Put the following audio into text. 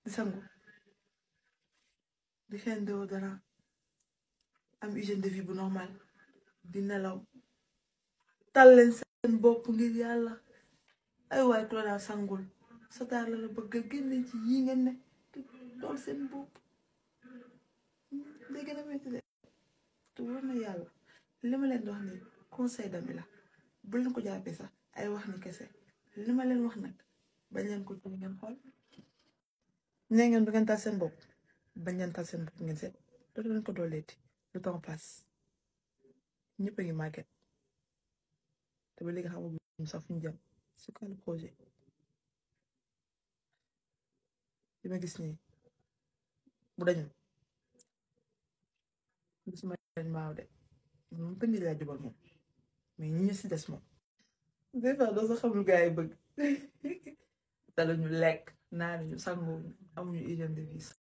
di sangu di xeen déodorant am hygiène de vie bu normal di nelaw tal leen seen bopp ngir yàlla ay waay ku la daan sangul sa taar la bëgg a génne ci yi ngeen ne dool seen bopp day gën a métti de te wóor na yàlla li ma leen di wax ni conseil d'ami la bu leen ko jàppee sax ay wax ni kese li ma leen wax nag bañ leen ko jël ngeen xool nee ngeen du ngeen tal seen bopp bañ leen tal seen bopp ngeen seet dootu leen ko dooleeti le temps passe ñëpp a ngi màgget te ba léegi xamaguñ sax fu ñu jëm c'est quoi le projet li ma gis nii bu dañu gisuma leen maaw de moom tëngi laa jubal moom mais ñi ñu si des moom des fois doo sax xam lu gars yi bëgg daluñu lekk naanuñu sangu amuñu hygiène de vie